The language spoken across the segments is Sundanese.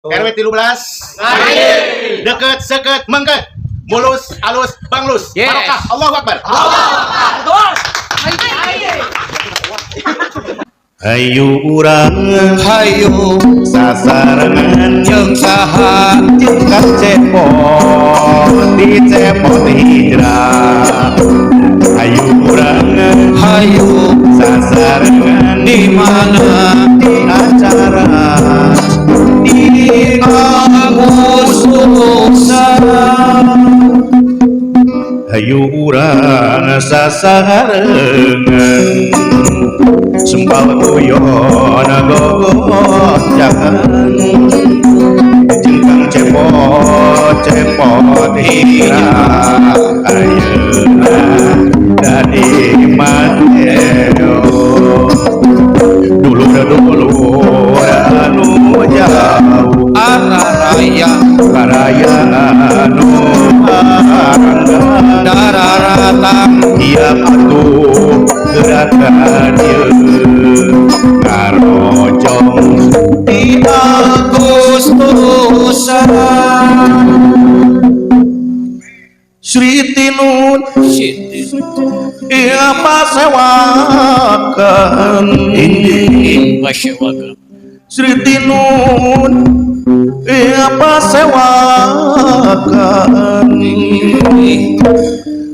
RW 13. Deket, seket, mengket. Mulus, alus, banglus. Yes. Barokah. Allahu Akbar. Hayu urang Hayu sasarengan jeung saha jeung Kang Cepot di Cepot hijrah. Hayu urang hayu sasarengan di mana di acara di Agustusan. Hayu urang sasarengan sembal guyon gogojakan jeung Kang Cepot Cepot hijrah ayeuna dadi Mateo dulur-dulur anu jauh Araraya karaya anu marangga dararatang tiap atuh gerakan ieu ngarojong di Agustusan. Sri Tinun ieu pasewakan Pasewakan. Sri Tinun ieu pasewakan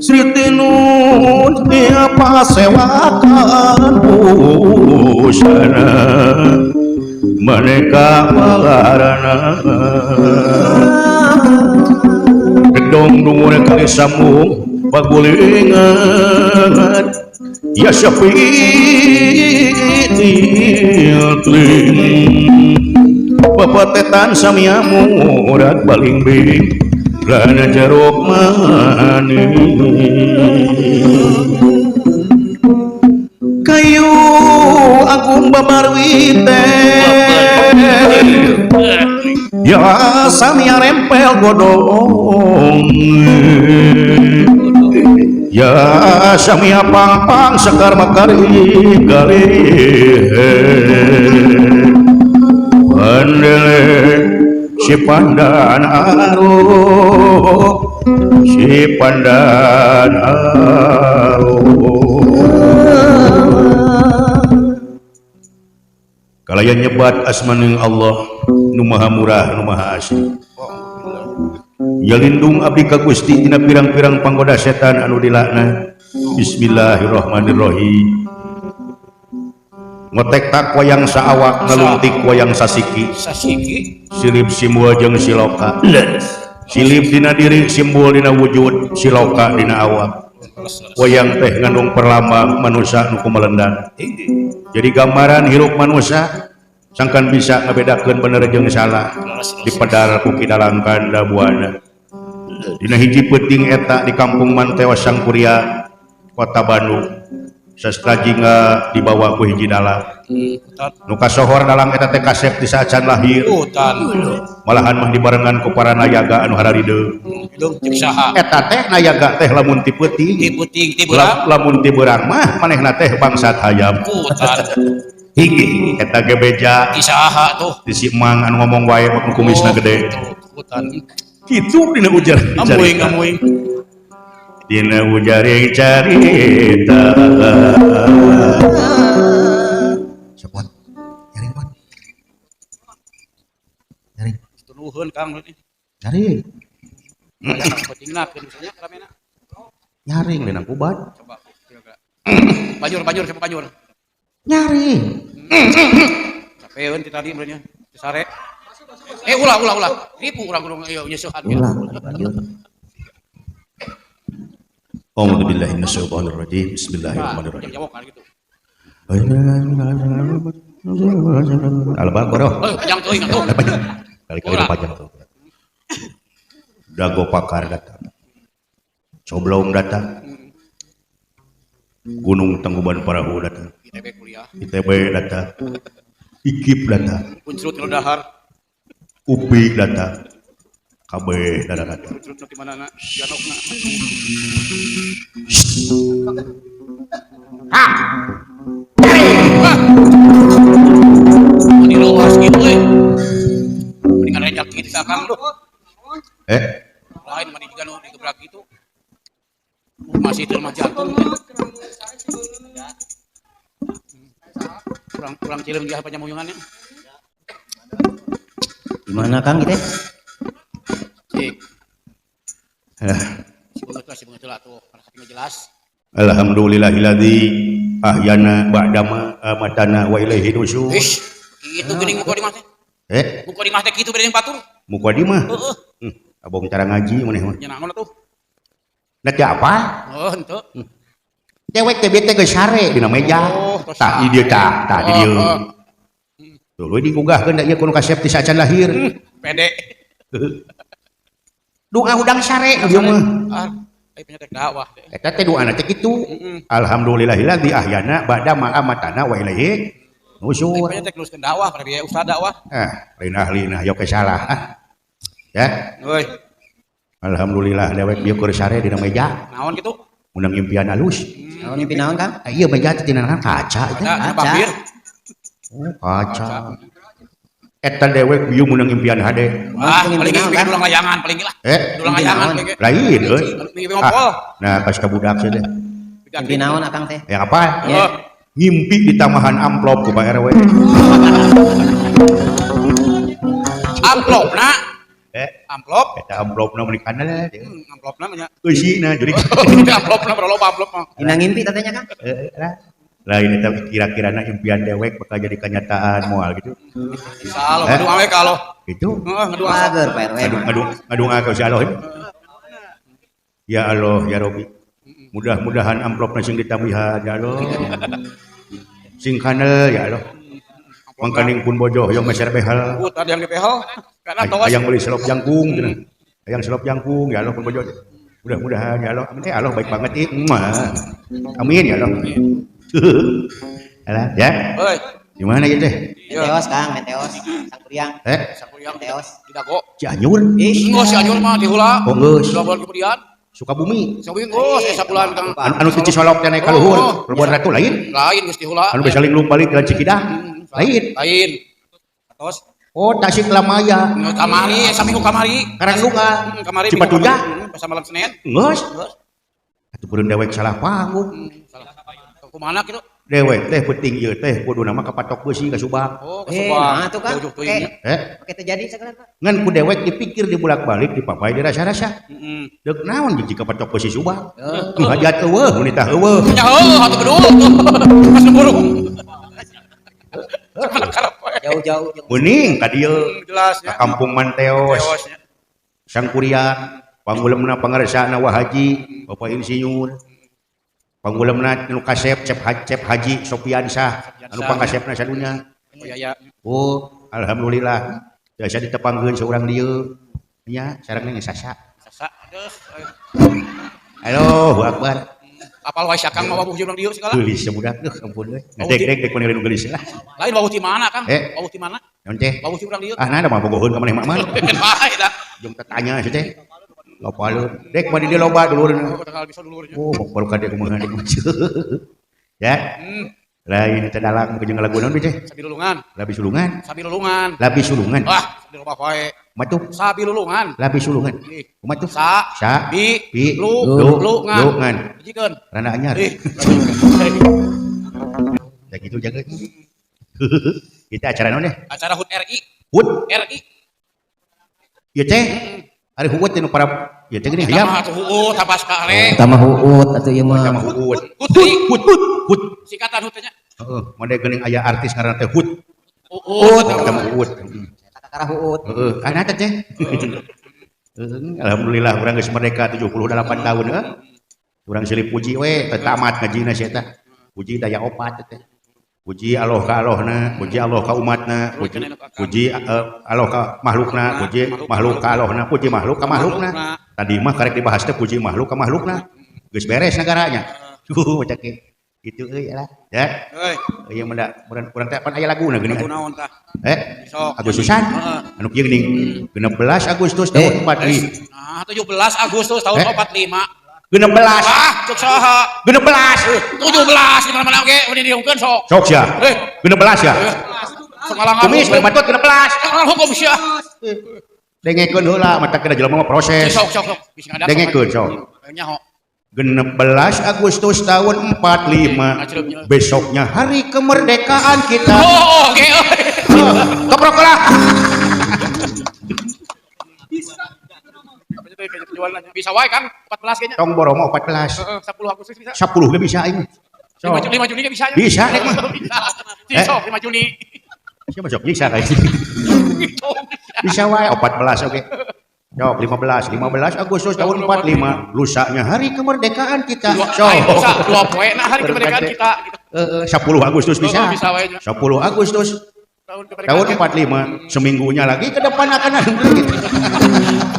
Sri Tinun ieu pasewakan busana mereka malarana gedong dungur kali sambung pagulingan ya syafi'il tling papatetan samia murad balingbing lana jeruk manis kayu agung babarwite ya samia rempel godong ya samia pang-pang sekar makari gali pandele si pandan aruk si pandan aruk kalayan nyebat asmaning Allah nu maha murah nu maha asih. Ya lindung abdi ka Gusti tina pirang-pirang panggoda setan anu dilaknat. Bismillahirrahmanirrahim. Ngotek tak wayang saawak ngaluntik wayang sasiki. Sasiki. Silip simbol jeung siloka. Silip dina diri simbol dina wujud siloka dina awak. Wayang teh ngandung perlambang manusia nu kumelendan. Jadi gambaran hirup manusia sangkan bisa ngabedakeun bener jeung salah dipedar ku Ki Dalang Kanda Buana. Dina hiji peuting eta di kampung Mantewa Sangkuria, Kota Bandung. Sastra jingga dibawa ku hiji dalang. Nu kasohor dalang eta teh kasep di saacan lahir. Malahan mah dibarengan ku para nayaga anu hararideung. Eta teh nayaga teh lamun ti peuting. Lamun ti beurang mah manehna teh bangsat hayam. Hiji eta ge beja. Di saha tuh? Di si Mang anu ngomong wae mah kumisna gede. Kitu dina ujar amuing amuing. Dina ujaring carita. Sepot. Nyaring pot. Nyaring. Tuluheun Kang. Nyaring. Pentingna keun misalnya ramena. Nyaring leunang kubat. Coba kira-kira. Banjur banjur siapa banjur? Nyaring. Capeun ti tadi meureunnya. Sare. Eh ulah ulah ulah. Ripu urang kudu ieu nyeuseuhan. Ulah banjur. A'udzubillahi minasyaitonirrajim. Bismillahirrahmanirrahim. Al-Baqarah. Panjang teuing atuh. Kali-kali panjang tuh. Dago pakar datang. Coblong datang. Gunung Tangkuban Parahu datang. ITB kuliah. ITB datang. IKIP datang. Unsrut nu dahar. UPI datang. Kabeh datang. Unsrut nu di manana? Janokna. Ha. Mani luas gitu euy. Mendingan Eh? Lain mani juga nu digebrak gitu. Masih teu mah jantung. Kurang cileung dia panyamuyungannya. Gimana Kang gitu? Cik. Alah. Si beungeut lah tuh, karena saking jelas. Alhamdulillahilladzi ahyana ba'dama amatana wa ilaihi nusyur. Ish, kitu geuning mukadimah teh. Eh? Mukadimah teh kitu beda jeung batur. Mukadimah? Heeh. Abong cara ngaji maneh mah. Nya naon atuh? Da teh apa? Oh, henteu. Cewek teh bete geus sare dina meja. Oh, tos Tah di dieu tah, tah di dieu. Oh, oh. Tuluy digugahkeun da ieu kudu kasep ti sacan lahir. Pede. Doa hudang sare ieu mah. Ah, ai penyetek dakwah teh. Eta teh doana teh kitu. Heeh. Alhamdulillahilladzi ahyana ba'da ma amatana wa ilaihi nusyur. Ai penyetek nuruskeun dakwah pada biaya ustaz dakwah. Ah, lain ahli nah yo salah ah. Ya. Euy. Alhamdulillah dewek dieu keur sare dina meja. Naon kitu? Menang impian alus. Naon impian naon Kang? Ah, iya meja teh tina kaca eta. Kaca, papir. Oh, kaca. Eta dewek bieu menang impian hade. Wah, paling ge dulang layangan paling lah. Eh, dulang layangan paling ge. Lain euy. Mimpi ngompol. Nah, pas ka budak sia teh. Mimpi naon akang teh? Yang apa? Ngimpi di tamahan amplop ku Pak RW. Amplopna. Amplop. Eta amplopna meuni kana. Amplopna mah nya. Eusina jadi. Amplopna berloba amplop mah. Dina ngimpi tatanya Kang? Heeh lah. Lain eta kira-kirana impian dewek bakal jadi kenyataan moal gitu. Insyaallah ngadu awe ka Allah. Gitu. Heeh, ngadu awe. Mager Pak RW. Ngadu ka si Allah. Ya Allah ya Robi. Mudah-mudahan amplopna sing ditambihan ya Allah. Sing kanel ya Allah. Mangkaning pun bojoh yang meser behel. Tadi yang dibehel. Karena tos. Hayang meuli selop jangkung cenah. Hayang selop jangkung ya Allah pun bojoh. Mudah-mudahan ya Allah. Amin. Allah baik banget ih. Amin ya Allah. Alah ya. Euy. Di mana ieu teh? Meteos Kang, meteos. Sangkuriang. Sangkuriang meteos. Di Dago. Cianjur. Ih, geus Cianjur mah di heula. Oh geus. 2 bulan kemudian. Sukabumi. Sukabumi geus sabulan Kang. Anu ti Cisolok teh naik ka luhur, Pelabuhan Ratu lain. Lain geus di heula. Anu bisa linglung balik jalan Cikidang. Lain. Lain. Tos. Oh, Tasikmalaya. Kamari, saminggu kamari. Karangdunga. Kamari. Cipatujah. Pas malam Senin. Geus. Geus. Atuh peureun dewek salah panggung. Salah. Kumaha kitu? Dewek teh penting ieu teh kudu nama kapatok beusi ka Subang. Oh, ka Subang. Nah tuh Kang. Eh, oke terjadi segala Pak. Ngan ku dewek dipikir dibulak-balik dipapai dirasa-rasa. Heeh. Deuk naon jeung jika patok beusi Subang. Nu hajat eueuh, nu nitah eueuh. Nya heuh atuh bedul. Pas nu burung. Jauh-jauh meuning ka dieu. Jelas ya. Ka kampung Manteos. Sangkuriang, pangulemna pangaresana Wa Haji, Bapak Insinyur. Pangulemna nu kasep Cep Haji Sopiansyah, anu pangkasepna sadunya. Oh, alhamdulillah. Biasa ditepangkeun seurang dieu. Nya sareng nya Sasa. Sasa. Aduh. Allahu akbar. Apal wae Kang mah wabuh jeung urang dieu segala. Geulis budak duh ampun euy. Ngedek-dek dek maneh nu geulis lah. Lain wabuh ti mana Kang? Wabuh ti mana? Naon teh? Wabuh ti urang dieu. Ah nah da mah bogoheun ka maneh mah. Bae da. Jeung tetanya si teh. Loba leun. Dek mah di dieu loba dulurna. Oh, baru kade kumaha dek. Ya. Lain teh dalang jeung lagu naon teh? Sabilulungan. Labi sulungan. Sabilulungan. Labi sulungan. Wah, sabi loba wae. Kumaha tuh? Sabilulungan. Labi sulungan. Kumaha tuh? Sa sa bi bi lu lu ngan. Hijikeun. Randa anyar. Ya gitu jaga. Kita acara naon deh? Acara HUT RI. HUT RI. Ieu teh ari HUT teh nu para ieu teh geuning hayam. Tama HUT tapas kare. Tama HUT atuh ieu mah. Tama HUT. HUT HUT HUT. Singkatan HUT nya. Heeh, made geuning aya artis ngaranna teh HUT. HUT. Tama HUT. Kakara HUT. Heeh, kana teh teh. Alhamdulillah urang geus merdeka 78 tahun heuh. Urang silih puji we teu tamat ngajina si eta. Puji daya opat teh. Puji Allah ka Allahna, puji Allah ka umatna, puji Allah ka makhlukna, puji makhluk ka Allahna, puji makhluk ka makhlukna. Tadi mah karek dibahas teh puji makhluk ka makhlukna. Geus beres negaranya. Cek gitu euy lah. Ya. Euy. Ieu mah urang teh pan aya laguna geuning. Lagu naon tah? Agustusan. Anu kieu geuning 16 Agustus tahun 45. Nah, 17 Agustus tahun 45. 16. Ah, cek saha? 16. 17 di mana-mana oge meni diungkeun sok. Sok sia. 16 ya. Sok ngalangan. Kumis bae matut 16. Ngalangan hukum sia. Dengekeun heula mata kada jelema mah proses. Sok sok sok bisa ngadak. Dengekeun sok. Nyaho. 16 Agustus tahun 45 besoknya hari kemerdekaan kita. Oh, oke. Keprok lah. Bisa wae Kang, 14 kayaknya. Tong boromo 14. Heeh, 10 Agustus bisa. 10 ge bisa aing. 5 Juni ge bisa. Bisa nek mah. Bisa. Sok 5 Juni. Siapa sok bisa kayak. Bisa wae 14 oke. Jawab 15 Agustus tahun 45 lusanya hari kemerdekaan kita. Sok. Lusa, dua poe nah hari kemerdekaan kita gitu. 10 Agustus bisa. Bisa wae. 10 Agustus tahun 45 seminggunya lagi ke depan akan ada lagi.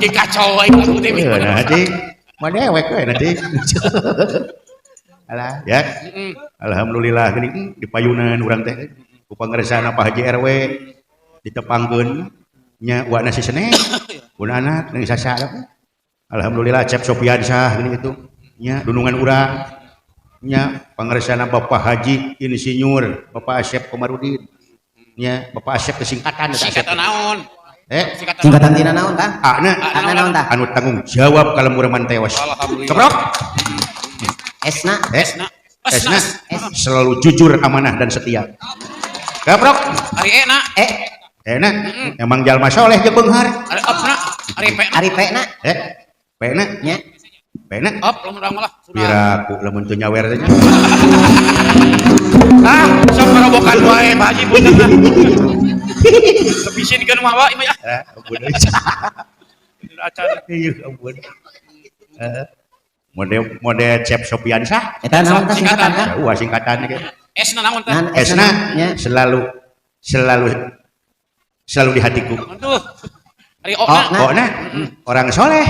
Ki kacau wae lagu teh. Nanti mana dewek we nanti. Alah ya. Alhamdulillah gini di payunan urang teh ku pangersana Pak Haji RW ditepangkeun nya wa nasi sene. Pun anak nang sasa. Alhamdulillah Cep Sopiansyah gini gitu nya dunungan urang nya pangersana Bapak Haji Insinyur Bapak Asep Komarudin nya Bapak Asep kesingkatan singkatan naon? Singkatan tina naon tah? Ana naon tah? Anu tanggung jawab kalau muraman tewas. Alhamdulillah. Keprok. Esna. Esna. Esna selalu jujur, amanah dan setia. Keprok. Ari E na. Enak, emang jalma soleh jeung beunghar. Ari op na, ari P na. Ari P na. P na. Nya. P na. Op lamun urang mah lah. Piraku lamun teu nyawer teh. Ah, sok parobokan wae Pak Haji punten. Kepisinkeun mah wae mah ya. Ah, ampun. Acan. Ieu ampun. Heeh. Mode Cep Sopiansyah. Eta naon tah singkatan? Jauh singkatan ge. S na naon tah? S na selalu di hatiku. Aduh. Ari O na. O na. Orang soleh.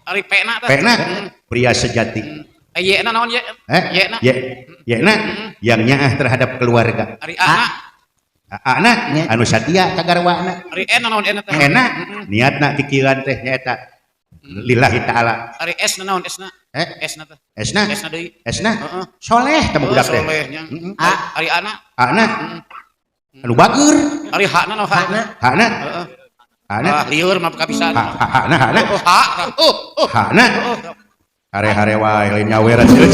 Ari P na tah. P na. Pria sejati. Y na naon Y? Y na. Y na yang nyaah terhadap keluarga. Ari A na. A na anu satia ka garwana. Ari N na naon N teh? N na niatna kikieuan teh nyaeta lillahi taala. Ari S na naon S na? S na teh. S na. S na deui. S na. Soleh teh budak teh. Solehnya. Ari A na. A na. Anu bager. Ari H na H na. H na. H na. Ah, lieur mah kapisan. H na H na. H. H na. Hare-hare wae lain nyawer atuh.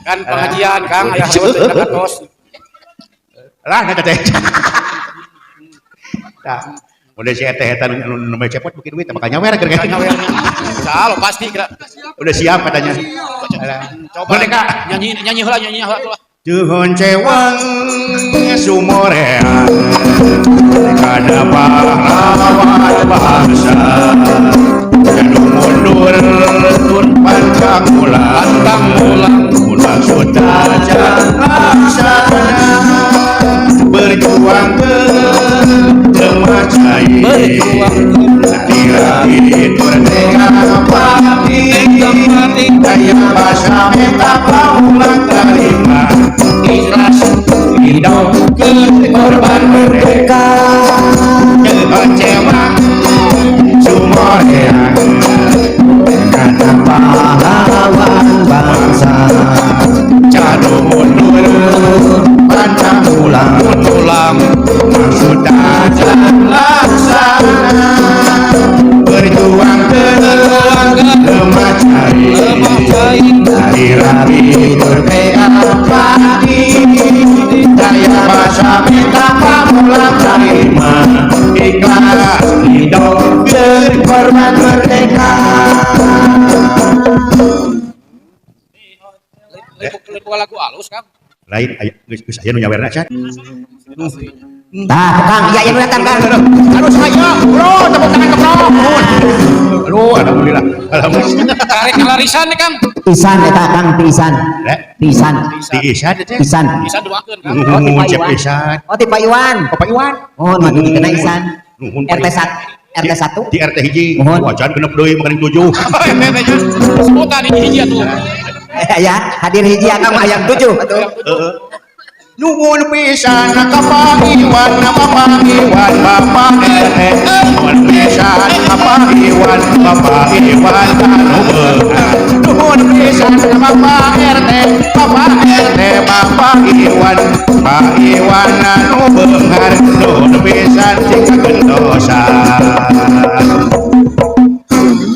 Kan pengajian Kang aya lewat teh katos. Lah na teh. Tah, udah si eteh eta nu nembe cepot bikin duit bakal nyawer keur kan. Salah pasti kira. Udah siap katanya. Coba merdeka. Nyanyi nyanyi heula nyanyi heula tuh. Tuhun cewang sumorean kada pahlawan bangsa jadu mundur tur pantang ulang ulang sudah laksana berjuang ke lemah cair laki-laki merdeka mati daya bahasa minta paulang terima ikhlas hidup ke korban merdeka kecewa sumorean kata pahlawan bangsa jadu mundur pantang ulang ulang sudah laksana berjuang ke lemah cair lari-lari berPA-PAI daya bahasa minta pamulang terima ikhlas hidup berkorban merdeka. Lagu alus Kang. Lain aya geus aya nu nyawerna can. Tah, Kang, iya yang datang Kang. Aduh saya, bro, tepuk tangan keprok. Aduh, alhamdulillah. Alhamdulillah. Tarik larisan nih Kang. Isan eta Kang, ti Isan. Ti Isan. Ti Isan teh. Isan. Isan duakeun Kang. Oh, ti Pak Cep Iwan. Isan. Oh, ti Pak Iwan. Oh, Pak Iwan. Oh, mah kena Isan. Nuhun, Pak RT Iwan. 1 RT 1. Di RT hiji. Nuhun. Wah, jangan genep deui makaning 7. Sebutan hiji atuh. Ya, hadir hiji Kang mah ayam 7 atuh. Heeh. Nuhun pisan ka Pak Iwan, Bapak Iwan, Bapak RT. Nuhun pisan ka Pak Iwan, Bapak Iwan anu beunghar. Nuhun pisan ka Bapak RT, Bapak RT, Bapak Iwan, Bapak Pak Iwan anu beunghar nuhun pisan sing kagentosan.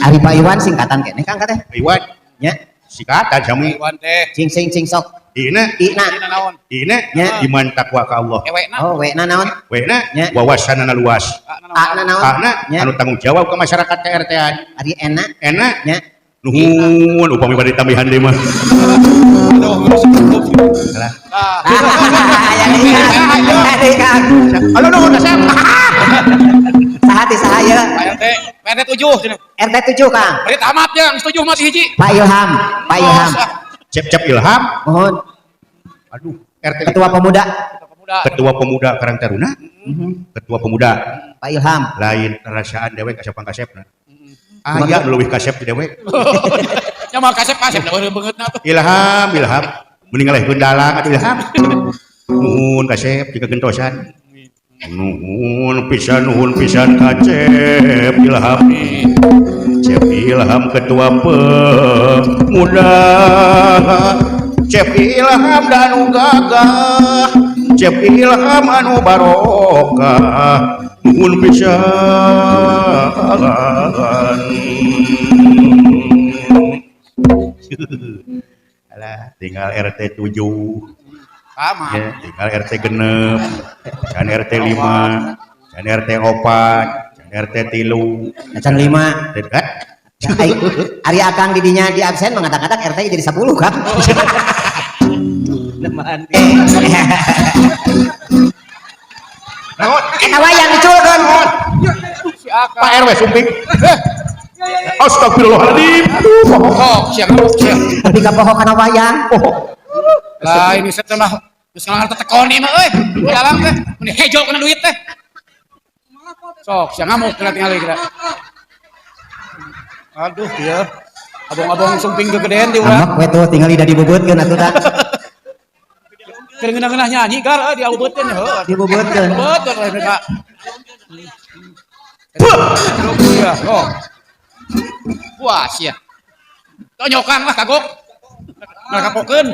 Ari Pak Iwan singkatan keneh Kang teh. Iwan Nya. Singkatan sami. Iwan teh. Cing sing cing sok. Ina Ina. Ina naon? Ina Nya. Iman takwa ka Allah. Ewekna. Oh, we na naon? Wena Nya. wawasanana luas. A na naon? Ana Nya. anu tanggung jawab ke masyarakat ke RT-an. Ari ena. Enak. Nya. Nuhun upami bade tambihan deui mah. Aduh, geus cukup. Salah. Ah. Aya deui Kang. Halo nuhun Asep. Saha ti saha ieu? Pak RT, Pak RT 7 cenah. RT 7 Kang. Beri tamat ya, geus 7 mah hiji. Pak Ilham, Pak Ilham. Cep-cep Ilham. Mohon Aduh, RT Ketua Pemuda. Ketua Pemuda. Ketua Pemuda Karang Taruna. Ketua Pemuda. Pak Ilham. Lain rasaan dewek kasep pangkasepna. Aya nu leuwih kasep ti dewek. Nya mah kasep-kasep da eueuh beungeutna tuh. Ilham, Ilham. Mending ngalehkeun dalang atuh Ilham. Nuhun kasep jika gentosan. Nuhun pisan ka Cep Ilham. Cep Ilham Ketua Pemuda. Cep Ilham danu gagah. Cep Ilham anu barokah. Nuhun pisan. Alah, tinggal RT 7. Sama. Ya, tinggal RT 6, can RT 5, can RT 4, can RT 3. Can 5. Eh? Ari Akang didinya di absen mengatakan RT jadi 10 Kang. Naon? Eta wayang diculkeun. Si Akang. Pak RW sumping. Astagfirullahaladzim. Pokok siang siang. Tapi kapoho kana wayang. Lah ini setelah geus ngalar tetekoni mah euy. Dalang teh mun hejo kana duit teh. Sok siang ngamuk kena tingali kira. Aduh dia. Abong-abong sumping kegedean di urang. Ambek we tuh tingali da dibubeutkeun atuh da. Keur ngeunah-ngeunah nyanyi gar euy diaubeuteun heuh. Dibubeutkeun. Betul lah mereka. Iya, oh. Puas ya. Tonyokan lah kagok. Nah kapokeun.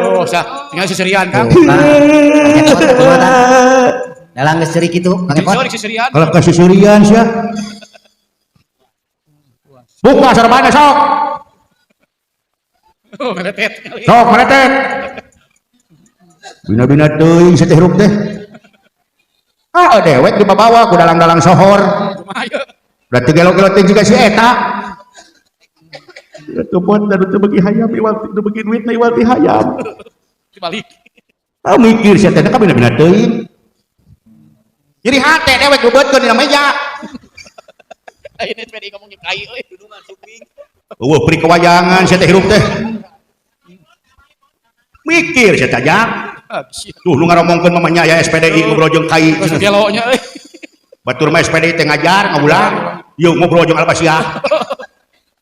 Oh, sah. Tinggal seserian Kang. Dalang geus ceuri kitu, Kang Epot. Sorry seserian. Kalau kasih surian sia. Buka sarbana sok. Oh, meretet. Sok meretet. Bina-bina teuing sateh hirup teh. Ah, dewek dibawa ku dalang-dalang sohor. Kumaha ieu? Berarti gelo-gelo teh juga si eta. Atuh pon da teu beuki hayam iwal teu beuki duit na iwal ti hayam. Dibalik. Ah mikir sia teh ka bina-bina teuing. Jadi hate dewek bebeutkeun dina meja. Ayeuna teh ngomong jeung kai euy, dudungan suping. Eueuh pri kewayangan sia teh hirup teh. Mikir sia teh jang. Tuh nu ngaromongkeun mamanya aya SPDI ngobrol jeung kai. Geus gelo nya euy. Batur mah SPDI teh ngajar ngawulang. Ieu ngobrol jeung Albasiah.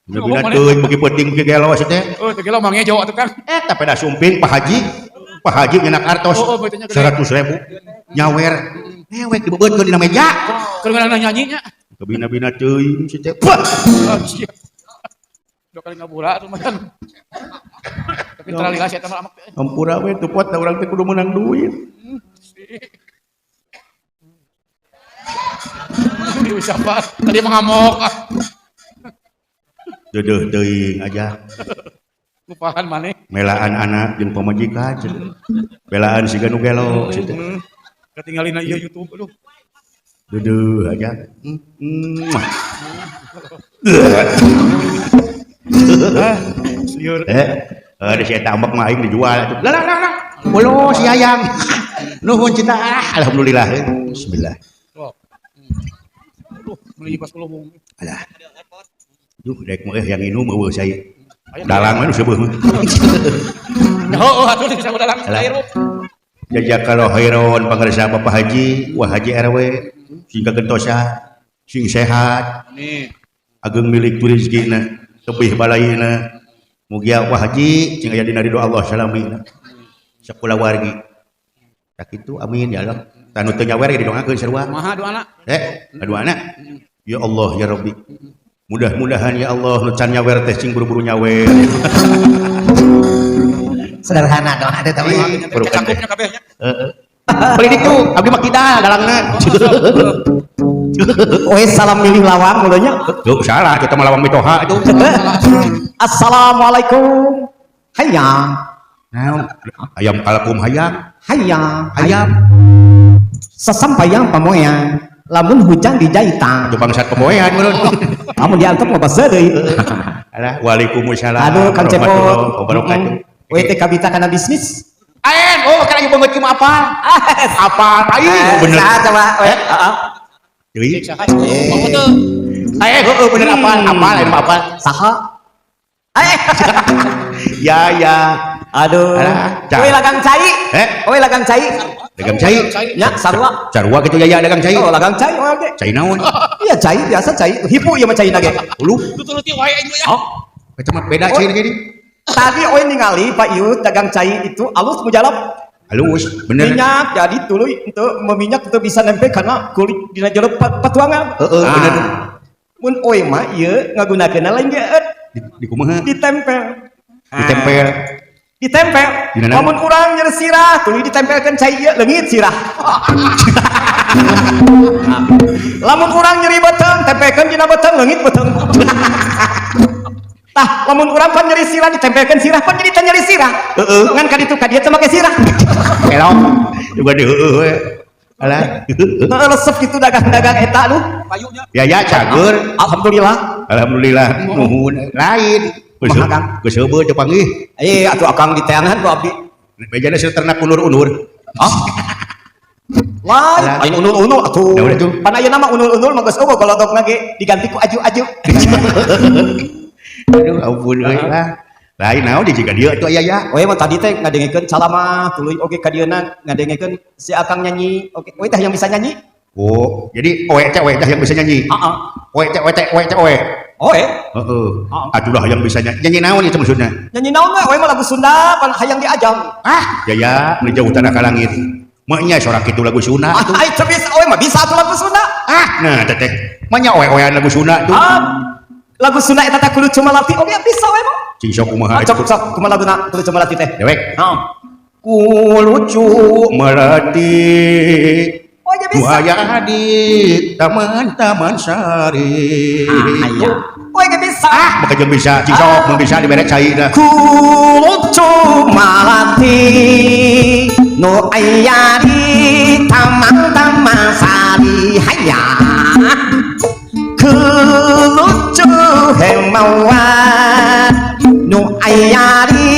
Bina-bina teuing beuki peuting beuki gelo sia teh. Oh, teu gelo mah ngejo atuh Kang. Eta peda sumping Pak Haji. Pak Haji nyenak artos Oh, oh, betulnya gede. 100.000 nyawer. Mewek dibebeutkeun dina meja. Keur ngeunah nyanyi nya. Kebina-bina teuing si teh. Wah. Oh, sia. Dua kali ngabura tuh makan. Tapi terlalu lila sih eta mah amak teh. Ampura we teu pot da urang teh kudu meunang duit. Di siapa? Tadi mah ngamok. Deudeuh teuing aja. Lupahan maneh. Melaan anak jeung pamajikan cenah. Belaan siga nu gelo si teh. Ketinggalin ieu YouTube aduh. Deudeuh aja. Lieur. Ada si eta ambek mah aing dijual atuh. Lah lah lah. Bolo si Ayang. Nuhun cinta. Ah, alhamdulillah. Bismillah. Sok. Aduh, meuli pas kulubung. Alah. Duh, rek mah yang minum eueuh saya. Dalang mah nu seueuh mah. Heuh, atuh bisa dalang Alah. air. Jazakallahu khairan pangarsa Bapak Haji, Wah Haji RW, sing kagentosa, sing sehat, Amin. ageng milik tu rezekina, tebih balayina. Mugia Wah Haji sing aya dina ridho Allah salamina. Sakulawargi. Sakitu amin ya Allah. Tanu teu nyawer ge didongakeun sarua. Kumaha doana? Doana. Ya Allah ya Rabbi. Mudah-mudahan ya Allah nu can nyawer teh cing buru-buru nyawer. Sederhana dong ada tapi. Cangkupnya kabehnya. Heeh. Beli ditu, abdi mah kidal dalangna. Oe salam milih lawang mulanya. Tuh salah, kita mah lawang mitoha itu. Assalamualaikum. Hayang. Naon? Ayam kalakum hayang. Hayang. Hayam. Sasampayang pamoyan. Lamun hujan di jahitan. Itu bangsat pemoyan menurut. Lamun diantep mah baseuh deui. Alah, waalaikumsalam. Aduh Kang Cepot. Warahmatullahi wabarakatuh. We teh kabita kana bisnis. Aen, oh kana ieu banget cuma apal. Apal aing bener. Saha coba we? Heeh. Deui. Saha? Oh, teu. Aing heueuh bener apal, apal aing mah apal. Saha? Eh. Ya ya. Aduh. Alah, Oe lagang cai. Eh? Oe lagang cai. Dagang cai. Nya sarua. Sarua kitu ya ya dagang cai. Oh, lagang cai oe ge. Cai naon? Iya cai biasa cai. Hipu ieu mah cai ge. Ulu. Tuturuti wae aing ya. Oh. Eta mah beda cai gini. Tadi oe ningali Pak Yus dagang cai itu alus mujalab. Halus, bener. Minyak jadi tuluy untuk meminyak itu bisa nempel karena kulit dina jero patuangan. Heeh, bener. Mun oe mah ieu ngagunakeunna lain ge Di kumaha? Ditempel. Ditempel. Ditempel. Dina naon? Lamun urang nyeri sirah, tuluy ditempelkeun cai ieu leungit sirah. Lamun urang nyeri beuteung, tempelkeun dina beuteung leungit beuteung. Tah, lamun urang pan nyeri sirah ditempelkeun sirah pan jadi teu nyeri sirah. Heeh. Ngan ka ditu ka dieu teu make sirah. Elok. Juga di heueuh we. Alah. Heeh, resep kitu dagang-dagang eta aduh. Payunya. Ya ya cager. Alhamdulillah. Alhamdulillah nuhun. Lain. Kumaha, Kang? Geus heubeut teu panggih. Eh, atuh akang diteangan ku abdi. Bejana sih ternak unur-unur. Hah? Lain, lain unul-unul atuh. Da udah tuh. Pan ayeuna mah unul-unul mah geus eueuh golodokna ge diganti ku aju-aju. Aduh ampun euy lah. Lain naon di jiga dieu atuh aya ya. Oe mah tadi teh ngadengekeun calamah tuluy oge ka dieuna ngadengekeun si akang nyanyi. Oke, oe teh yang bisa nyanyi? Oh, jadi oe teh oe teh yang bisa nyanyi. Heeh. Oe teh oe teh oe teh oe. Oe. Heeh. Atulah yang bisa nyanyi. Nyanyi naon itu maksudnya? Nyanyi naon we? Oe mah lagu Sunda pan hayang diajang. Ah, ya ya, mun jauh tanah ka langit. Maknya sorak itu lagu Sunda atuh. Ah, teu bisa oe mah bisa atuh lagu Sunda. Ah, nah teteh. Maknya oe-oean lagu Sunda tuh. Ah, lagu Sunda eta teh kudu cumalati oge bisa oe mah. Cing sok kumaha Ah, cok sok kumaha laguna kudu cumalati teh? Dewek. Heeh. Ku lucu melati. Oh, ya bisa. Buaya di taman-taman sari. Ah, iya. Oh, ya bisa. Ah, maka jeung bisa, cing sok mun bisa dibere cai dah. Ku lucu malati nu aya di taman-taman sari haya. Ku lucu hemawan nu aya di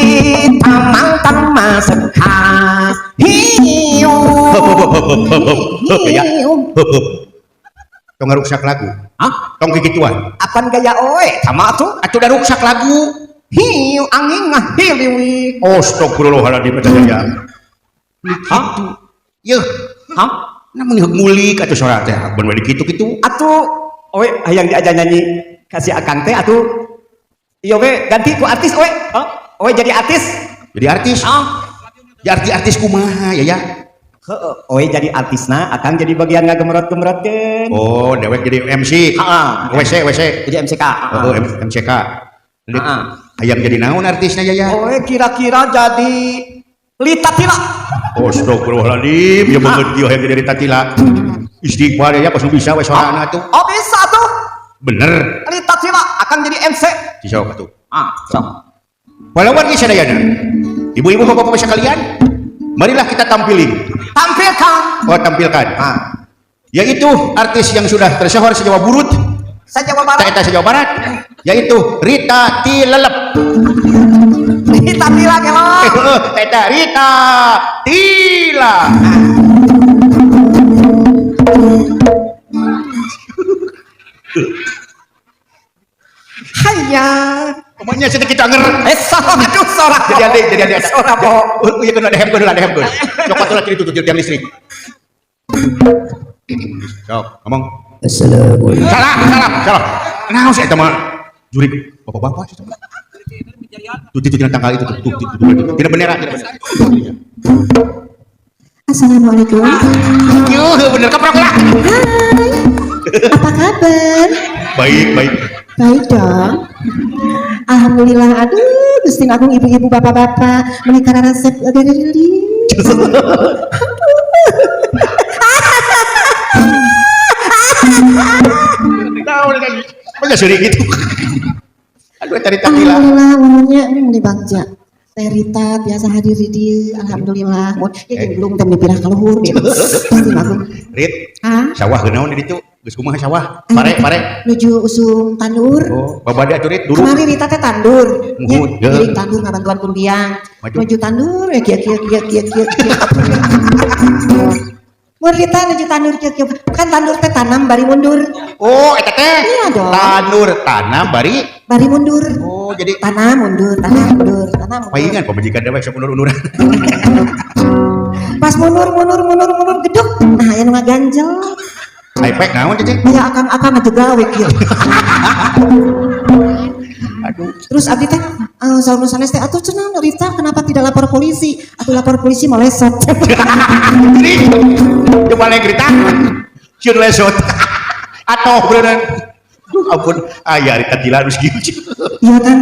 taman-taman sekha. Hiu. Ya. Tong ngaruksak lagu. Hah? Tong kikituan. Apan gaya oe? Sama atuh. Atuh da ruksak lagu. Hiu angin ngahiliwi. Astagfirullahaladzim eta gaya. Hah? Yeuh, Hah? namun ngulik atuh sora teh mun we kitu-kitu. Atuh oe hayang diajar nyanyi kasih akang teh atuh. Iya we ganti ku artis oe. Hah? Oe jadi artis. Jadi artis. Ah. Ya artis-artis kumaha ya ya. Heeh, oe jadi artisna, akang jadi bagian ngagemrot-gemrotkeun. Oh, dewek jadi MC. Heeh. WC WC. Jadi MCK. Oh, MCK. Heeh. Hayang jadi naon artisnya ya ya? Oe kira-kira jadi Lita Tila. Astagfirullahaladzim, ya banget dia hayang jadi Rita Tila. Istighfar ya, pas bisa we sorana atuh. Oh bisa tuh. Bener. Lita Tila akang jadi MC. Cisok atuh. Ah, sok. Walaupun sadayana. Ibu-ibu bapak-bapak sekalian, marilah kita tampilin. Tampilkan. Oh, tampilkan. Ah. Yaitu artis yang sudah tersohor se-Jawa Burut, Se-Jawa Barat. Eta se-Jawa Barat, yaitu Rita Tilelep. Rita Tila gelo. Eta Rita Tila. Hayya. Pokoknya sedikit anger. Salah aduh sora. Jadi ade, jadi ade. Sora po. Oh, iya kena ada hem, kena ada hem, kena. Cokot lah itu tuh tiang listrik. Sok, ngomong. Assalamualaikum. Salah, salah, salah. Naon sih eta mah? Jurik bapak-bapak sih. Tuh, tuh, tuh, tanggal itu tuh, tuh, tuh, tuh, tidak bendera, tidak bendera. Assalamualaikum. Yuh, bener keprok lah. Hai. Apa kabar? Baik, baik. Baik dong. Alhamdulillah, aduh, Gusti Agung, ibu-ibu, bapak-bapak, menikah resep dari. Tahu kan. Masa seri gitu. Aduh, cari takila. Alhamdulillah, umurnya ini bagja. Teh Rita biasa hadir di dieu, alhamdulillah. Mun ya belum teh pindah ka luhur gitu. Gusti Agung. Rit, Hah? sawah geunaon di ditu? Geus kumaha sawah? Pare, pare. Nuju usum tandur. Oh, babade atuh Rit dulu. Kemarin Rita teh tandur. Muhun, Ya, ya. jadi tandur ngabantuan pun biang. Maju. Nuju tandur ya kieu kieu kieu kieu kieu. kieu. Mun Rita nuju tandur kieu kieu. Kan tandur teh tanam bari mundur. Oh, eta teh. Iya dong. Tandur tanam bari. Bari mundur. Oh, jadi Tanam mundur, tanam mundur, tanam mundur. paingan pamajikan dewek sok undur-unduran. Pas mundur mundur mundur mundur geduk. Nah, aya nu ngaganjel. Ipek naon cecek? Aya akang-akang atuh gawe kieu. Aduh. Terus abdi teh saur nu sanes teh atuh cenah Rita kenapa tidak lapor polisi? Atuh lapor polisi melesot. Rit, coba lagi Rita. Sieun lesot. Atau beneran. Duh, ampun, aya Rita gila geus kieu. Iya kan?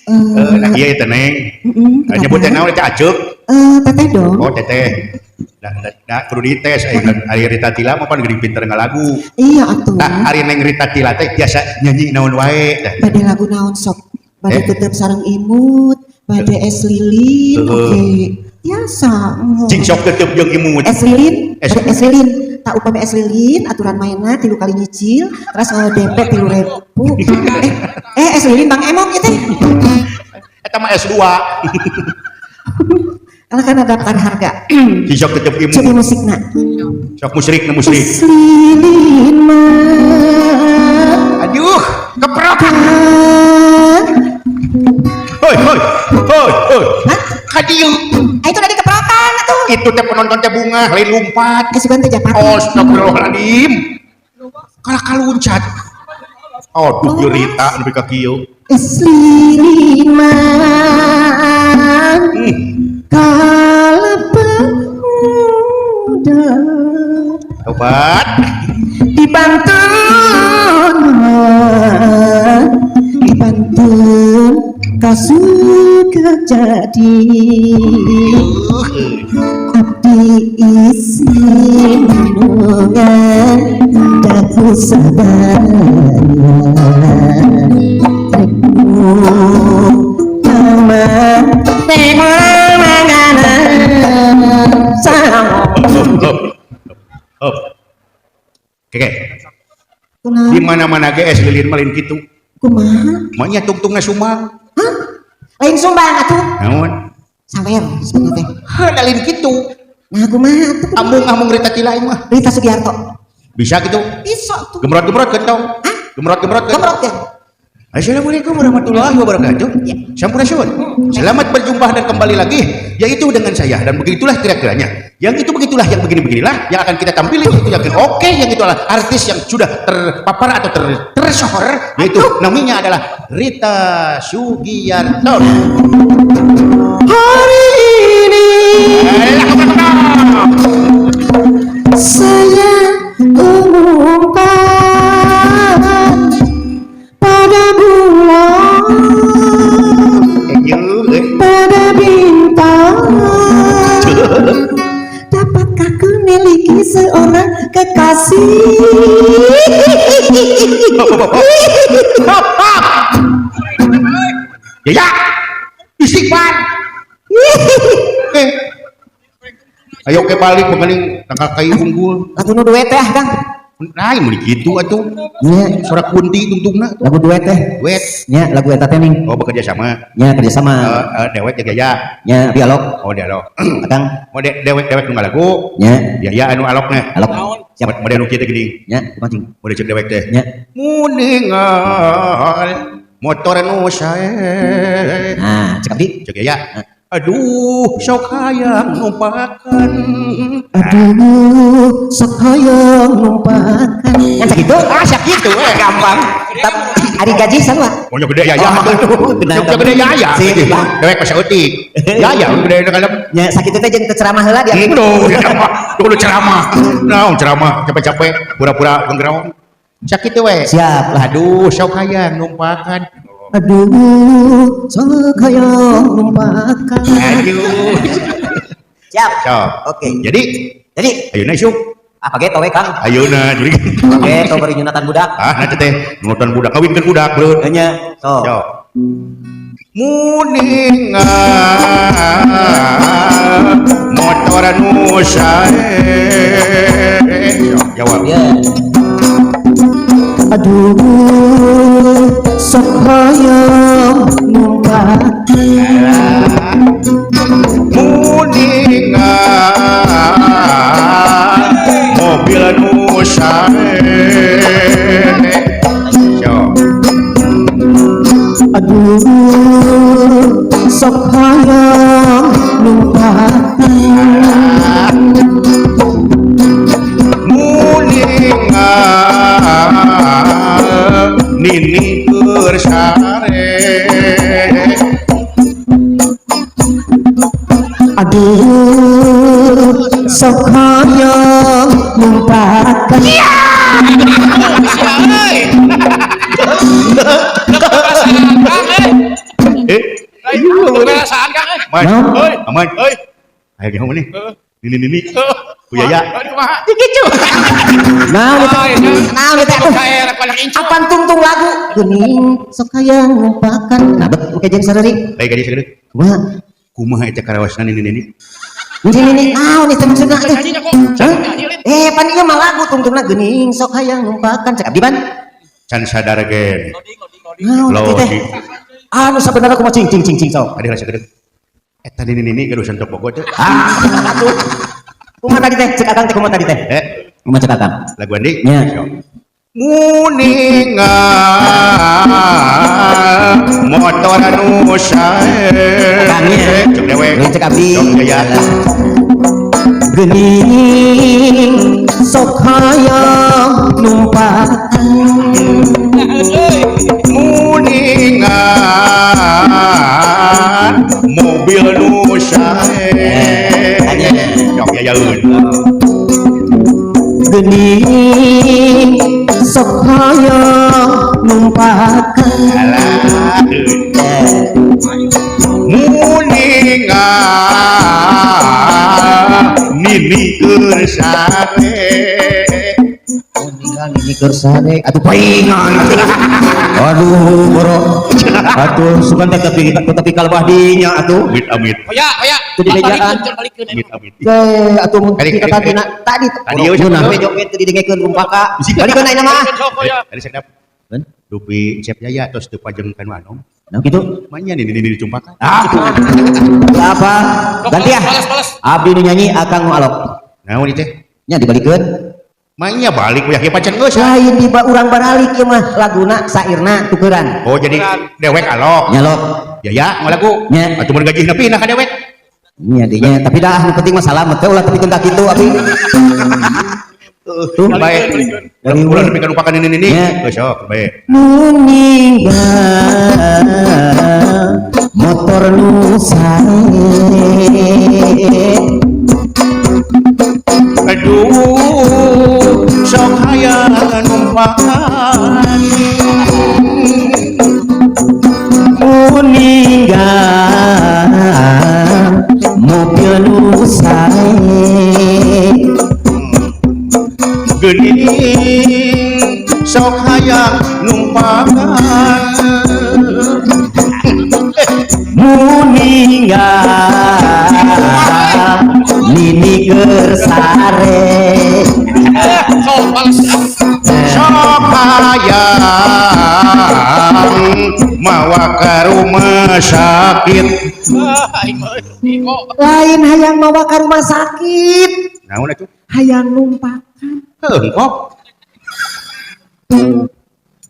Eh, nah iya teh Neng. Mm-mm, Nah, nyebut teh naon teh Aceuk. Teteh dong. Oh, teteh. Nah, nah, nah, kudu dites ari Rita Tila mah pan geuning pinter ngalagu. Iya atuh. Nah, ari Neng Rita Tila teh biasa nyanyi naon wae teh. Bade lagu naon sok? Bade Eh. tetep sareng imut, bade es lilin, Heeh. oke. Biasa. Cing sok tetep jeung imut. Es lilin, Es- bade es lilin. Tak upami es lilin, aturan mainna 3 kali nyicil, terus DP 3.000. Es lilin Bang Emok ieu teh. Eta mah S2. Karena kan ada daftar harga. Cing sok tetep imut. Coba musikna. Sok musyrik na musyrik. Es lilin mah. Aduh, keprok. Hoi, hoi, hoi, hoi. Hah? Kadieu. Ah, itu tadi keprokan atuh. Itu teh penonton teh bunga, lain lumpat. Kasugan teh japati. Oh, astagfirullahaladzim. Kalah kaluncat. Aduh, ieu Rita nepi ka kieu. Es lilin mah. Kalapa muda Tobat. di Banten mah, di Banten kasuka jadi abdi isi nungan daku sadaya Hop. Oke. Di mana-mana ge es lilin mah lain kitu. Kumaha? Manya tungtungna sumbang. Hah? Lain sumbang atuh. Naon? Sawer sebenarnya teh. Heuh, da lain kitu. Nah, kumaha atuh? Amung-amung Rita Tila ieu mah. Rita Sugiarto. Bisa gitu. Bisa tuh. Gemrot-gemrot gentong. Hah? Gemrot-gemrot. Gemrot ya. Assalamualaikum warahmatullahi wabarakatuh. Ya. Sampurasun. Selamat berjumpa dan kembali lagi, yaitu dengan saya, dan begitulah kira-kiranya. Yang itu begitulah, yang begini-beginilah yang akan kita tampilin, itu yang oke, yang itu adalah artis yang sudah terpapar atau tersohor, yaitu namanya adalah Rita Sugiarto. Hari ini saya umumkan pada bulan, pada bintang, dapatkah ku miliki seorang kekasih? Ya, istighfar. Ayo ke balik mengeling tangkal kayu unggul. Lagu nu duet teh, Kang. Nah, mun kitu atuh. Nya, Suara kunti tungtungna. lagu duet teh. Duet. Nya, lagu eta teh ning. Oh, bekerja sama. Nya kerja sama. Dewek jaga ya. Nya dialog. Oh, dialog. Akang. Mau dewek nu ngalagu. Nya. Ya ya anu alokna. Alok. Siap. Model nu kieu teh geuning. Nya, kumaha cing? Model cek dewek teh. Nya. Muninggal motor nu sae. Nah, cek abdi. Cek ya. Aduh, sok hayang numpakan. Aduh, sok hayang numpakan. Kan sakitu? Ah, sakitu eh. Gampang. Ari gaji sarua. Pokoknya gede ya ya. Oh, benar. Gede ya ya. Sip, Bang. Dewek mah saeutik. Ya ya gede kalem. Nya sakitu teh jeung teu ceramah heula dia. Duh, ceramah. Duh, ceramah. Naon ceramah, capek-capek pura-pura genggerong. Sakitu we. Siap lah. Aduh, sok hayang numpakan. Aduh, sok hayang numpakan. Aduh. Siap. Sok. Oke. Jadi, Jadi ayeuna isuk. apa geto we Kang? Ayeuna jadi. Geto bari nyunatan budak. Ah, nah teh nyunatan budak kawinkeun budak leun. Nya, sok. Sok. Muninga motor nu sae. Sok jawab. Ya. Aduh, sok hayang numpakan. Muninga mobil nu sae. Sok. Aduh, sok hayang numpakan. Muninga nini keur sare. Aduh, sok hayang numpakan. Sia euy. Perasaan Kang euy. Eh, Perasaan Kang euy. Man, Euy. aman. Euy. Ayo gimana nih? Nini nini. Ku Yaya. Kumaha? Nah, Oh, iya. Nah, teh atuh. Kayak banyak incu. Apan tungtung lagu geuning sok hayang numpakan. Nah, bet make jeung sareri. Baik aja segede. Kumaha? Kumaha eta karawasna nini nini? Nini nini naon eta maksudna teh? Nyanyi kok. Nyanyi lin. Eh, pan ieu mah lagu tungtungna geuning sok hayang numpakan cek abdi ban. Can sadar ge. Naon Loh, teh? Anu sabenerna kumaha cing cing cing cing sok. Adi rasa gede. Eta nini nini gaduh santok bogo teh. Ah, atuh. Kumaha tadi teh? Cek akang teh kumaha tadi teh? Eh, Kumaha cek akang? lagu Andi. Nya. Muninga motor anu sae. Akangnya. Cek dewek. Lain cek abdi. Cek Yaya. Geuning sok hayang numpakan. Muninga mobil nu sae. Cok yayaeun. Geuning sok hayang numpakan. Alah. Muninga nini keur sare. Ninggal nini keur sare atuh paingan. Aduh, boro. Atuh sugan teh tapi tapi kalbah dinya atuh. Amit amit. Oya, oya. Teu dibejaan. Balikeun, Amit amit. Ge atuh mun Kali, kita kali, tadi tadi Tadi ieu mun we joget teu didengekeun rumpaka. Balikeun ayeuna mah. Tadi sedap. Dupi Cep Yaya tos teu pajeng kanu anom. Nah kitu. Manya nini nini dicumpakan. Ah, apa? Ganti ah. Balas, balas. Abdi nu nyanyi akang nu alok. Naon ieu teh? Nya dibalikeun. Manya balik uyak ieu pacan geus. Lain di urang baralik ieu mah laguna sairna tukeran. Oh jadi dewek alok. Nyalok. Yaya ngalagu. Nya. Atuh mun gajih nepi nah ka dewek. Nya dinya, tapi dah nu penting mah salamet teh ulah tepikeun ka kitu abdi. Tuh bae. Ulah nepi ka numpakan nini nini. Nya. Geus sok bae. Nu ninggal motor nu sae. Aduh, sok hayang numpakan. Nu ninggal mobil nu sae. Geuning sok hayang numpakan. Nu ninggal nini keur sare. Sok balas. Sok hayang mawa ka rumah sakit. Ah, aing mah euy. Kok. Lain hayang mawa ka rumah sakit, Naon atuh? hayang numpakan. Heuh, kok.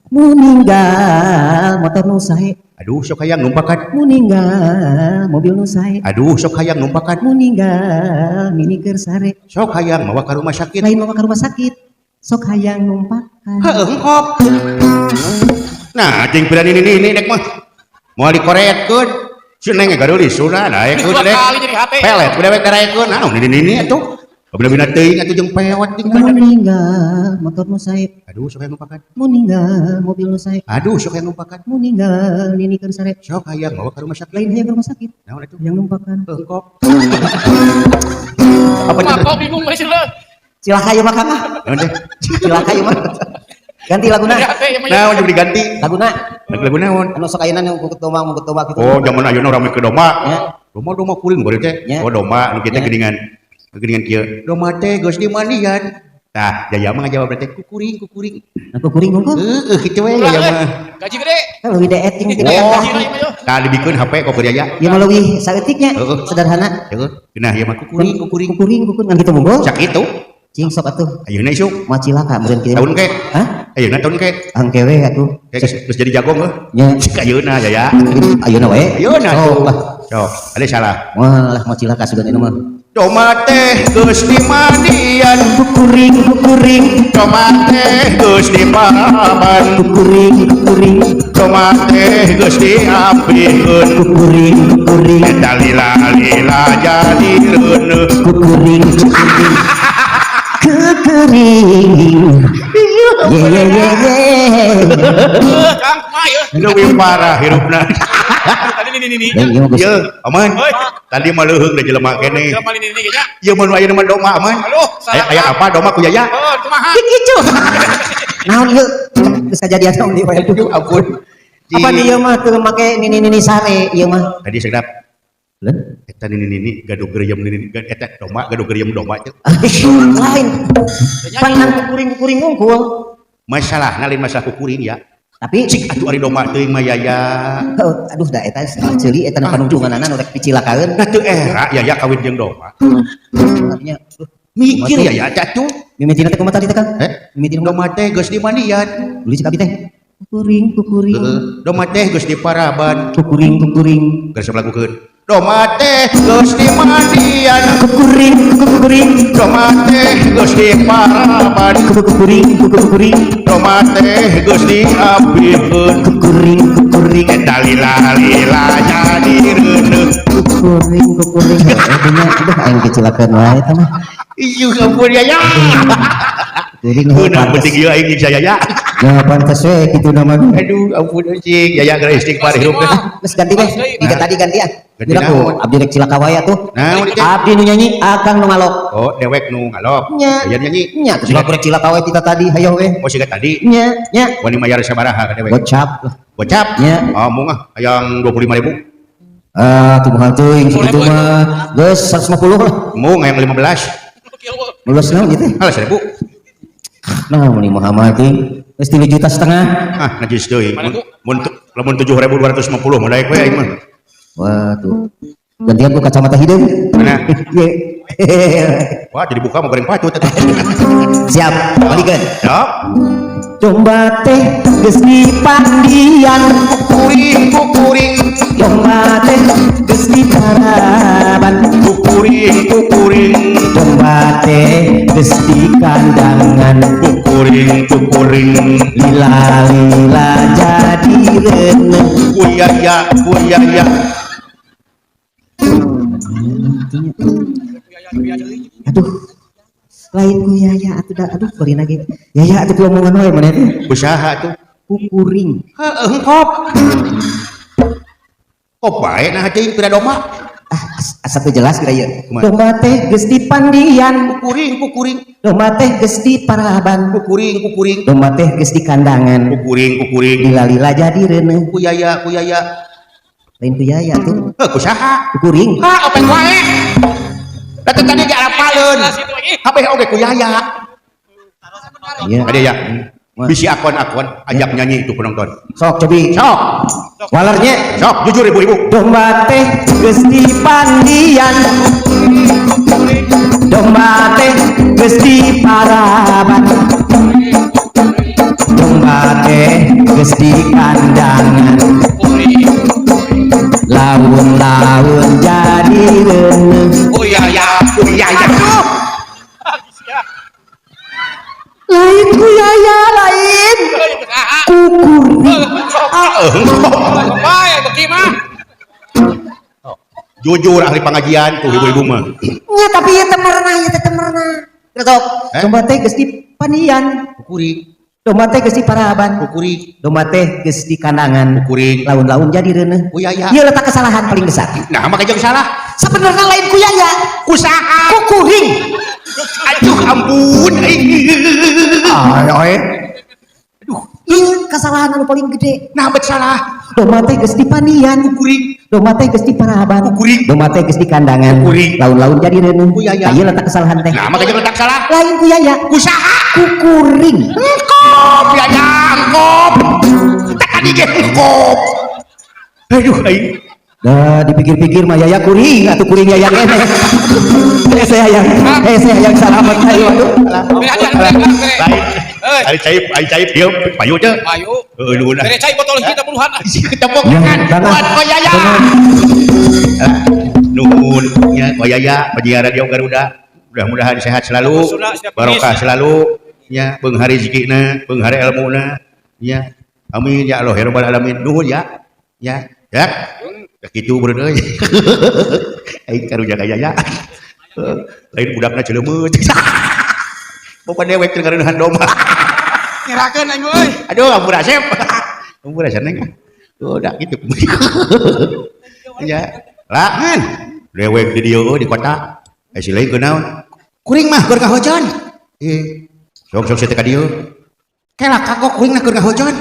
Nu ninggal motor nu sae. Aduh, sok hayang numpakan. Nu ninggal mobil nu sae. Aduh, sok hayang numpakan. Nu ninggal nini keur sare. Sok hayang mawa ka rumah sakit. Lain mawa ka rumah sakit, sok hayang numpakan. Heuh, kok. Nah, jeung pira nini nini dek mah. Moal dikoretkeun. Si neng ge gareulis sunah daekeun Dua dek. kali jadi hate. Pelet ku dewek daraekeun. Naon nini nini atuh. Bina-bina teuing atuh jeung pewat ting. Mun ninggal motor nu saep. Aduh sok hayang numpakan. Mun ninggal mobil nu saep. Aduh sok hayang numpakan. Mun ninggal ninikeun sarep. Sok hayang bawa ka rumah sakit. Lain hayang ke rumah sakit. Naon atuh? Hayang numpakan. Engkop. Apa Mah kok bingung we sih. Cilaka ieu mah Kang ah. Naon teh? Cilaka ieu mah. Ganti laguna. Naon jeung diganti? Laguna. Lagu naon? Anu sok ayeuna nu mungkut domba gitu. Oh, zaman ayeuna rame ke domba. Ya. Domba-domba kuring bari teh. Ya. Oh, domba nu kita Ya. geuningan. Geuningan kieu. Domba teh geus dimandian. Tah, Jaya mah ngajawab teh kukuring kukuring. Nah, kukuring hungkul. Heeh, kitu we Jaya mah. Gaji gede. Kan leuwih deet jeung teu Oh, Gaji ieu mah yo. tah dibikeun HP ku Jaya. Ieu mah leuwih saeutiknya, Heeh. sederhana. Heeh, geunah ieu mah kukuring kukuring. Kukuring kukuring ngan kitu unggul. Sakitu. Cing sok atuh. Ayeuna isuk. Moal cilaka meureun kieu. Tahun ke? Hah? Ayeuna tahun ke? Angke we atuh. Kayak geus jadi jago heuh. Nya. Cik ayeuna Jaya. Ayeuna we. Ayeuna Sok tuh. lah. Sok, ada salah. Wah, lah mau cilaka sugan ini mah. Domba teh geus dimandian, Kukuring kukuring domba teh geus diparaban, kukuring kukuring domba teh geus diapikeun. kukuring kukuring Eta lila-lila jadi reuneuh. kukuring kukuring kekering ye ye ye ye. Kang kumaha ieu? Leuwih parah hirupna. Tadi nini nini. Ya, ieu mah geus. Ye, aman. Tadi mah leuheung da jelema keneh. Jelema nini nini nya. Ieu mun aya mah domba aman. Aduh, Aya salah. aya apa domba ku Yaya? Oh, kumaha? Kikicu. Naon ieu? Geus kajadian naon deui wae. Aduh, ampun. Apa nih ieu mah teu make nini-nini sare ieu mah. Tadi sedap. Lah, Eta nini nini gaduh geriem nini eta domba gaduh geriem domba teh. Lain. Pangan kukuring-kukuring unggul. Masalahna lain masalah kukuring ya. Tapi Cik atuh ari domba teuing mah Yaya. oh, aduh da eta ceuli eta nu panungtunganana nu rek dicilakaeun. Nah teu era Yaya kawin jeung domba. Artinya, duh, Mikir Yaya teh atuh. Mimitina teh kumaha tadi teh Kang? Eh? Mimitina kumaha? Domba teh geus dimandian. Beli cek abi teh. Kukuring kukuring Heeh. Domba teh geus diparaban. kukuring kukuring Geus lagukeun. Domba teh geus dimandian. kukuring kukuring Domba teh geus diparaban. kukuring kukuring Domba teh geus diapikeun. kukuring kukuring Eta lila-lila jadi reuneuh. kukuring kukuring. Heuh nya aduh aing kecilakeun wae eta mah. Ieu ampun Yaya. Kukuring heuh Keunang pantes. penting ieu aing jeung Yaya. Ya pantes we kitu nama. Aduh ampun cing Yaya geura istighfar hirup teh. Geus ganti weh. Jika tadi ganti ah. Ganti Bila ku naon? abdi rek cilaka wae atuh. Naon teh? Abdi nu nyanyi akang nu ngalok. Oh, dewek nu ngalok. Nya. Aya nyanyi. Nya terus aku rek cilaka wae tita tadi hayo we. Oh, siga tadi. Nya nya Wani mayar sabaraha ka dewek? gocap lah. Gocap. Nya. Oh, mung ah hayang 25.000. Ah, tuh mahal teuing sakitu mah. Geus 150 lah. Mung hayang 15. Lulus naon ieu teh? Alah 1000. Nah, meuni Muhammad teuing. Geus 3,5 juta. Ah, najis deui. Mun lamun 7.250 mah daek we aing mah. Wah, tuh. Gantian ku kacamata hideung. Mana? Ye. Wah, jadi buka mau goreng patut atuh. Siap, balikeun. Ya. Domba teh geus dipandian, Kukuring kukuring domba teh geus diparaban, kukuring kukuring domba teh geus dikandangan, kukuring kukuring lila-lila jadi reuneuh. kuyaya kuyaya. Aduh. Lain ku yaya atuh da aduh bari lagi. Yaya atuh ku omongan wae maneh teh. Usaha tuh. Kukuring. Heeh, engkop. Kok bae nah teuing pira domba. Ah, asa teu jelas kira ieu. Kumaha? Domba teh geus dipandian, Kukuring kukuring domba teh geus diparaban, kukuring kukuring domba teh geus dikandangan, kukuring kukuring lila-lila jadi reuneuh. kuyaya kuyaya. Lain ku yaya tuh. Heuh, kusaha? Kukuring. Ha, opek wae. Da teh tadi ge arapaleun. Jelas itu lagi. Kabeh oge kuyaya. Iya. Ada ya. Bisi akon-akon ajak nyanyi itu penonton. Sok cobi. Sok, Walernya sok jujur ibu-ibu. domba teh geus dipandian, domba teh geus diparaban, domba teh geus dikandangan, laun-laun jadi reuneuh. Kuyaya kuyaya. Lain ku yaya lain kukuring. Ah, engkop. Bae beki mah. Jujur ahli pengajian tuh ibu-ibu mah. Nya tapi ieu teh merenah, ieu teh merenah. Sok, domba teh geus dipanian, Kuring. Domba teh geus diparaban, Kuring. Domba teh geus di kandangan. Kuring. Laun-laun jadi reuneuh. Ku Yaya. Ieu letak kesalahan paling besar. Nah, maka jeung salah. Sebenarnya lain ku Yaya, Ku saha? Ku kuring. Aduh ampun aing. Ayo. Aduh, Ieu kesalahan anu paling gede. nah bet salah. Domba teh geus dipanian, Kuring. Domba teh geus diparaban, Kuring. Domba teh geus di kandangan. Kuring. Laun-laun jadi reuneuh. Ku Yaya. Tah ieu letak kesalahan teh. Nah, maka jeung letak salah. Lain ku Yaya, Ku saha? Ku kuring. Engkop Yaya, engkop. Tak tadi ge engkop. Aduh aing. Dah dipikir-pikir mah Yaya kuring atuh kuring Yaya keneh. Saya yang salamet ayo aduh. Bere aja, bere, bere. Lain. Eh. Ari caip, ari caip ieu payu teh. Ayo. Heuh nuhun. Bere cai botol hiji puluhan. Tepuk tangan buat Ko Yaya. Nuhun nya Ko Yaya penyiar Radio Garuda. Mudah-mudahan sehat selalu, barokah selalu nya, beunghar rezekina, beunghar elmuna nya. Amin ya Allah ya rabbal alamin. Nuhun ya. Ya, ya. Kitu beureun euy. Aing karunya ka Yaya. Lain budakna ceuleumeuh. Bapak dewek teu ngareuneuhan domba. Ngerakeun aing euy. Aduh, ampun Asep. Ampun Asep neng. Udah gitu. Ya. Lah kan. Dewek di dieu di kota. Eh si lain kunaon? Kuring mah keur ngahojon. Eh, sok-sok sia teh ka dieu. Kela kagok kuring mah keur ngahojon.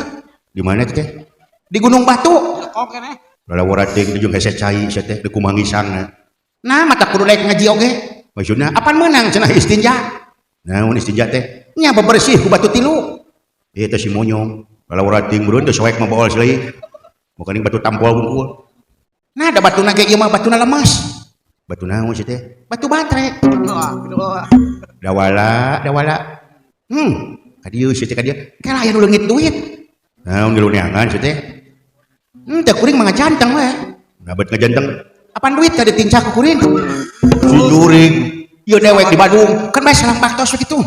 Di mana teh? Di Gunung Batu. Kok keneh. Lalawara teh jeung hese cai sia teh di kumaha ngisangna. Nah, mata kudu daek ngaji oge. Maksudna apan meunang cenah istinja. Naon istinja teh? Nya bebersih ku batu tilu. Ieu teh si monyong. Lalawara teh meureun teh soek mah baol si lain. Bukan batu tampol bungkul. Nah, da batuna ge ieu mah batuna lemas. Batu naon sih teh? Batu baterai. Dawala, dawala. Ka dieu sih teh ka dieu. Kela aya nu leungit duit. Naon ngilu neangan sih teh? Teh kuring mah ngajanteng we. Ngabet ngajanteng. Apaan duit tadi tincah ku kuring? Si jurig. Ieu dewek di Bandung. Kan bae salam baktos kitu.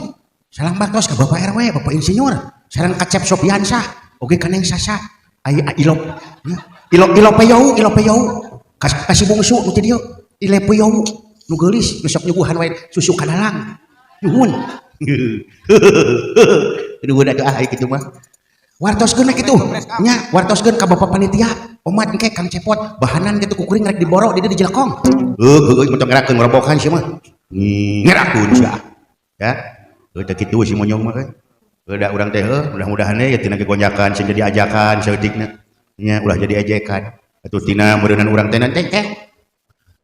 Salam baktos ka Bapak RW, Bapak Insinyur. Sareng ka Cep Sopiansyah, oge ka Neng Sasa. Ai ilop. Ilop ilop peyau, ilop peyau. Kasih bungsu nu ti dieu. Ile peyau nu geulis nu sok nyuguhan wae susu kadalang. Nuhun. Nuhun atuh ah kitu mah. Wartoskeun we kitu. Nya, wartoskeun ka Bapak panitia. Omat engke Kang Cepot bahanan kitu ku kuring rek diboro di dieu di Jelekong. Heuh heuh mun ngerakeun ngerobokan sia mah. Ngerakeun sia. Ya. Heuh teh kitu si monyong mah euy. Heuh da urang teh heuh mudah-mudahan we tina gegonjakan sing jadi ajakan saeutikna. Nya ulah jadi ejekan. Atuh tina meureunnan urang teh nanti teh.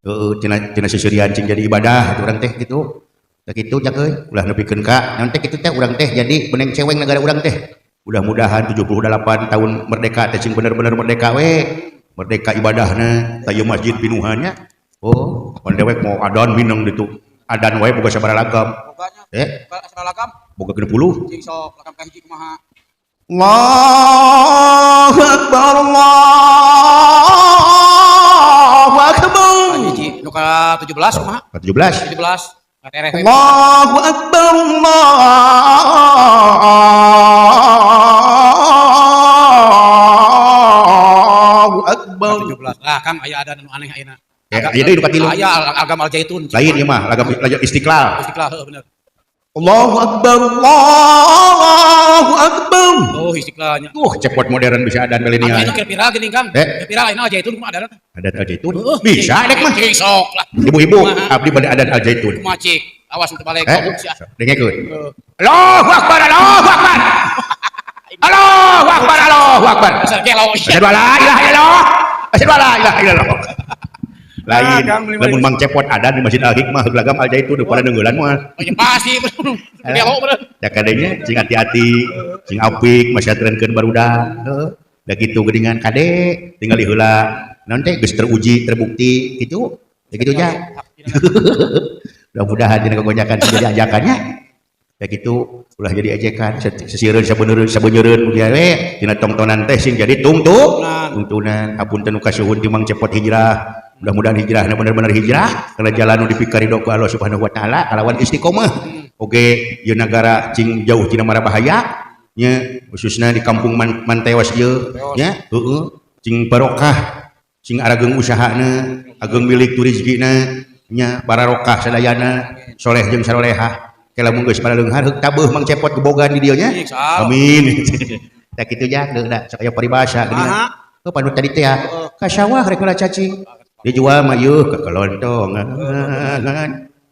Heuh tina tina seuseurian sing jadi ibadah atuh urang teh kitu. Tah kitu jak euy ulah nepikeun ka naon teh kitu teh urang teh jadi beneng ceweng negara urang teh. Mudah-mudahan 78 tahun merdeka teh sing bener-bener merdeka we. Merdeka ibadahna, tah ieu masjid pinuhannya. Oh, pan dewek mau adan mineng ditu. Adan wae boga sabaraha lagam. Boganya. Eh? Sabaraha lagam? Boga 60. Cing sok lagam ka hiji kumaha? Allahu Akbar, Allahu Akbar. Hiji nu ka 17 kumaha? Ka 17. 17. Ka tereh we. Allahu Akbar, Allahu Akbar. 17. Lah Kang aya adan anu aneh ayeuna. Ya, ieu deui nu katilu. Aya agama Al-Zaitun. Lain ieu mah, lagam Istiqlal. Istiqlal heuh bener. Allahu Akbar, Allahu Akbar. Oh, Istiqlalnya. Cepot modern bisa adan milenial. Anu kira viral geuning Kang. Eh? Viral ayeuna Al-Zaitun kumaha adan? Adan Al-Zaitun? Bisa dek mah. Cing sok lah. Ibu-ibu, abdi bade adan Al-Zaitun. Kumaha cik? Awas untuk balik kobuk sia. Dengekeun. Allahu Akbar, Allahu Akbar. Allahu Akbar, Allahu Akbar. Asal gelo. Asyhadu alla ilaha illallah. Asyhadu alla ilaha illallah. Lain, lamun Mang Cepot adan di Masjid Al-Hikmah lagam Al-Zaitun pada neungeulan mah. Oh ya pasti bener. Gelo bener. Ya kadenya cing hati-hati, cing apik masyateunkeun barudak. Heuh. Da kitu geuningan kade tingali heula. Naon teh geus teruji, terbukti kitu. Ya kitu ja. Mudah-mudahan dina kegonjakan jadi ajakannya. Ya kitu ulah jadi ejekan, sesiereun sabeuneureun sabeuneureun mugia we dina tongtonan teh sing jadi tungtunan. Hapunten nu kasuhun ti Mang Cepot hijrah. Mudah-mudahan hijrahna bener-bener hijrah karena jalan nu dipikarido ku Allah Subhanahu wa taala kalawan istiqomah. Oge ieu nagara cing jauh tina mara bahaya nya khususna di kampung Manteos ieu nya heueuh cing barokah. Sing arageung usahana, ageung milik tu rezekina, nya bararokah sadayana, soleh jeung sarolehah. Ke lamun geus paraleunghar heuk tabeuh Mang Cepot gebogan di dieu nya. Amin. Tah kitu ja deuk da sok aya paribasa geuningan. Heuh panut tadi teh ya. Ka sawah rek heula cacing. Dijual mah yeuh ka kelontongan.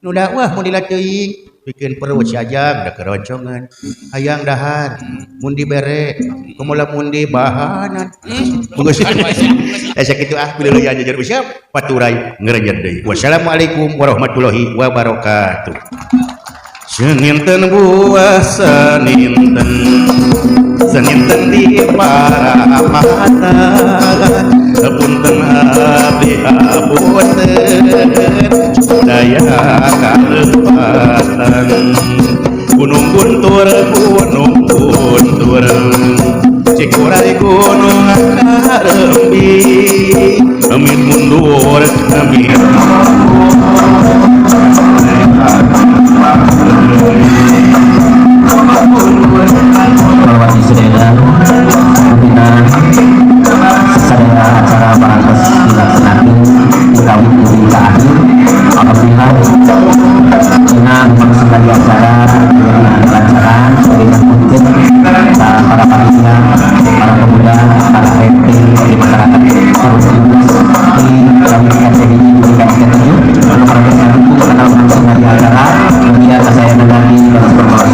Nu dakwah mun dilateuing bikin perut si Ajang da keroncongan. Hayang dahar mun dibere komo lamun dibahanan. Geus. Eh sakitu ah pileuleyan jajar usiap paturai ngerenyet deui. Wassalamualaikum warahmatullahi wabarakatuh. Seninten buah seninten, seninten di parapatan, punten abdi apunten, daya kalepatan. Gunung Guntur, Gunung Guntur, Cikuray Gunung Kareumbi, amit mundur, amit Melewati sedaya pimpinan sadaya acara parantos dilaksanakan dikawin dari ke akhir. Alhamdulillah dengan sebagai acara dengan lancaran dengan untuk para panitia, para pemuda, para RT di masyarakat terus di kami RT di KSK 7 parantos dukung karena sebagai acara kemudian saya nanti acara